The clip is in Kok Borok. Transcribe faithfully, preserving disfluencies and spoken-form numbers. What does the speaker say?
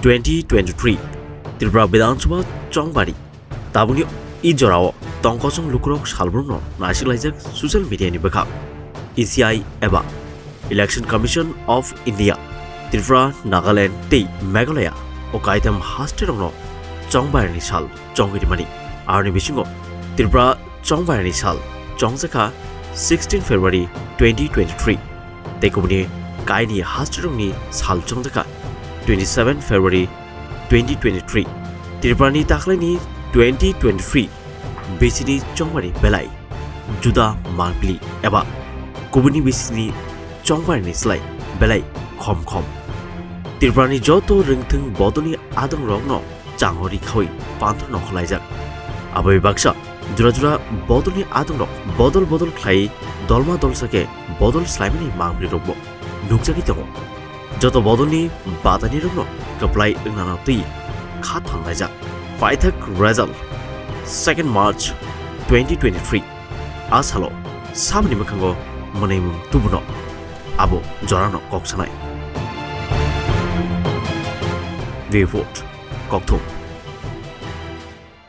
twenty twenty-three Tripura Bidhan Sabha chongbari tabukni e jorao tongkosong lukurok salbrumno naisiklaijak social media ni bwkhak. E C I eba Election Commission of India, Tripura, Nagaland tei Meghalaya o kaitam haste rokno chongbairni sal chongwi rimani. Aroni bisingo Tripura chongbairni sal chongjakha sixteen February twenty twenty-three, tei kubuni kaini haste rokni sal chongjakha twenty-seven February twenty twenty-three. Tripurani takhlaini twenty twenty-three bisini chongmani belai juda mangpili eba kubuni bisini chongmani slai belai khom khom. Tripurani joto ringthing bodolni adongrokno changori khawi panthor nokhlaijak. Aboni baksa jora jora bodolni adongrok bodol bodol khlai dolma dolsa khe bodol slaimani mangpili rokbo nukjagwi tongo. Joto bodolni batanirokno kwplai wngnano twi kha thanlaijak. Phaithak result second March twenty twenty-three. A salo saboni mwkhango mwnwimung tubuno abo jorano kok sanai. Report, Kokthum.